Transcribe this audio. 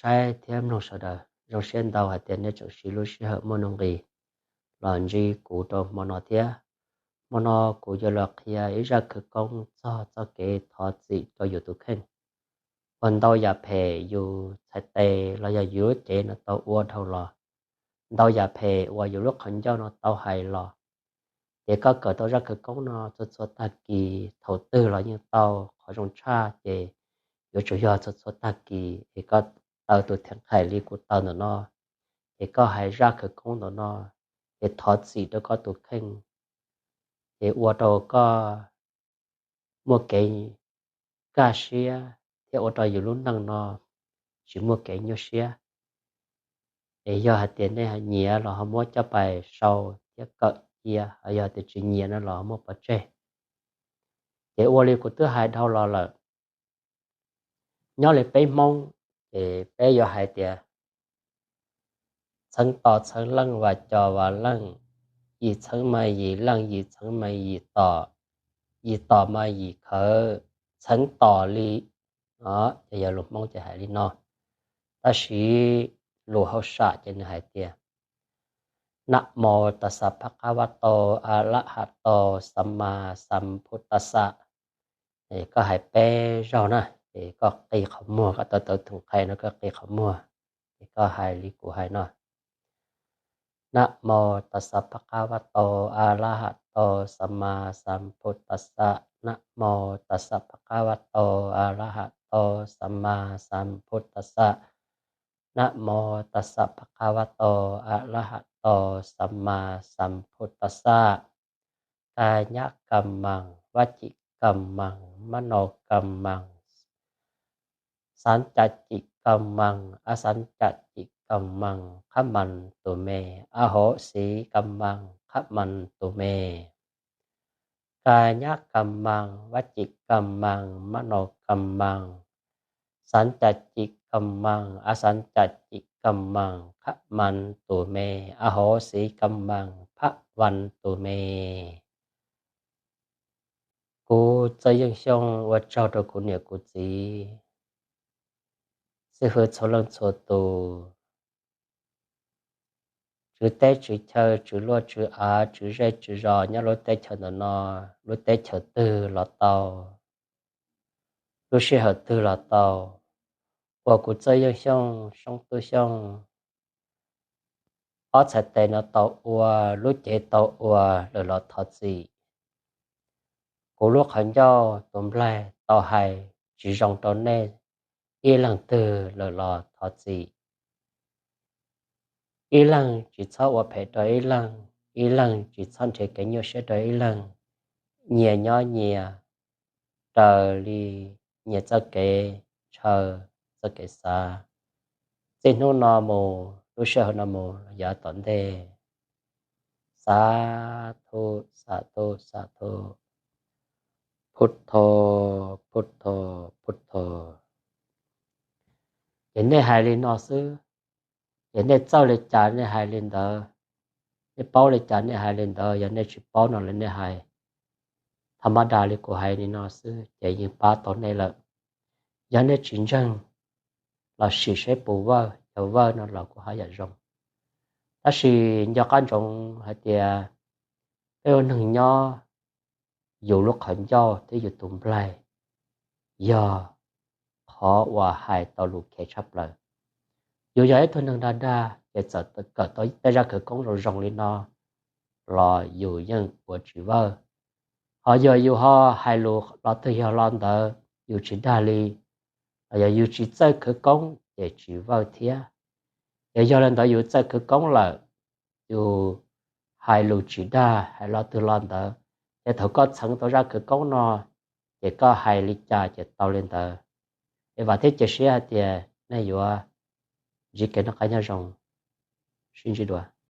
saib thiab mloog sawv daws. Zoo siab ntau hais tias nej tseem siv lub sij hawm muaj nuj nqis los ntsib kuv rau hmo no thiab. Hmo no kuv yuav los qhia ib zaj khawv koob txog txoj kev thov txim rau yus tus kheej uas ntau yam phem yus txhais tes los yog yus lub cev no tau ua dhau los, ntau yam phem uas yus lub qhov ncauj no tau hais los. Ces koj kawm tau zaj khawv koob no txhua txhua tag kis thaum twg los yeej tau. Qhov zoo tshaj ces yuav tsum yog txhua txhua tag kis es koj taw tus theem qhais li kuv taw ntawm no, ces koj hais zaj khawv koob ntawm no, ces thov txim rau koj tus kheej, ces ua rau koj muaj kev kaj siab thiab ua rau yus lub neej no tsis muaj kev nyuaj siab. Es yog hais tias nej nyiam los ho muab coj pais sau thiab kawm cia, yog tias tsis nyiam no los ho muab pov tseg. Ces ua li kuv twb hais dhau los lawm, nyob li peb Hmoob, ces peb yuav hais tias txheeb tom txheeb leej, vas cos vas leej, yim txheeb mas yim leej, yim txheeb mas yim tom, yim tom mas yim khawv, txheeb tom li. Ces yog lus Hmoob ces hais li no, tab sis lus hauj sam ces nws hais tias นะโมตัสสะภะคะวะโต อะระหะโต สัมมาสัมพุทธัสสะ. Koj hais peb zaug na, ces koj qi qhov muag, koj taw tus theem qhais no koj qi qhov muag, ces koj hais li kuv hais no: นะโมตัสสะภะคะวะโต อะระหะโต สัมมาสัมพุทธัสสะ นะโมตัสสะภะคะวะโต อะระหะโต สัมมาสัมพุทธัสสะ นะโมตัสสะภะคะวะโต อะระหะโต สัมมาสัมพุทธัสสะ กายกัมมัง วจีกัมมัง มโนกัมมัง สัญญาจิกัมมัง อสัญญาจิกัมมัง ขมันตุเม อโหสิกัมมัง ขมันตุเม กายกัมมัง วจีกัมมัง มโนกัมมัง สัญญาจิกัมมัง อสัญญาจิกัมมัง ขมันตุเม อโหสิกัมมัง พะวันตุเม. Kuv Txawj Yeej Xyooj ua tsaug rau kuv niam kuv txiv, xib fwb txhua leej txhua tus, tswv teb tswv chaw, tswv luaj tswv av, tswv zej tswv zos nyob lub teb chaws ntawm no, lub teb chaws twg los tau, lub sij hawm twg los tau, uas kuv Txawj Yeej Xyooj, Soob Tub Xyooj, ob txhais tes no tau ua, lub cev tau ua lawm los thov txim. Kuv lub qhov ncauj tus nplaig tau hais tsis zoo rau nej ib leeg twg lawm los thov txim. Ib leeg tsis txhob ua phem rau ib leeg, ib leeg tsis txhob nrhiav kev nyuaj siab rau ib leeg. Nyias nyob nyias, raws li nyias txoj kev ntshaw, txoj kev xav. Txij hnub no mus, lub sij hawm no mus yog tom ntej, xav thuj, xav thuj, xav thuj, phuj tho, phuj tho, phuj tho. Ces nej hais li no xwb, ces nej txawj li cas nej hais li ntawd, nej paub li cas nej hais li ntawd, yog nej tsis paub no los nej hais thaj mab da li kuv hais li no xwb ces yeej pab tau nej lawm. Yog nej tsis ntseeg los sim seb puas vawj, yog vawj no los kuj haj yam zoo. Tab sis nco qab ntsoov hais tias peb ua neeg nyob, yus lub qhov ncauj thiab yus tus nplaig yog qhov uas hais tau lus khev tshaj plaws. Yus yog ib tug neeg dag dag ces txawm kawm tau tej zaj khawv koob zoo zoo li no los yus yeej ua tsis vawj. Ho yog yus ho hais lus los twg yog lo ntawd yus tsis dag li, los yog yus tsis txawj khawv koob ces tsis vawj thiab. Ces yog li ntawd yus txawj khawv koob lawm, yus hais lus tsis dag, hais lo twg lo ntawd, ces thaum koj txheev tau zaj khawv koob no, ces koj hais li cas ces tau li ntawd. Es vam thiab cia siab hais tias nej yuav ntsib kev noj qab nyob zoo. Sib ntsib dua.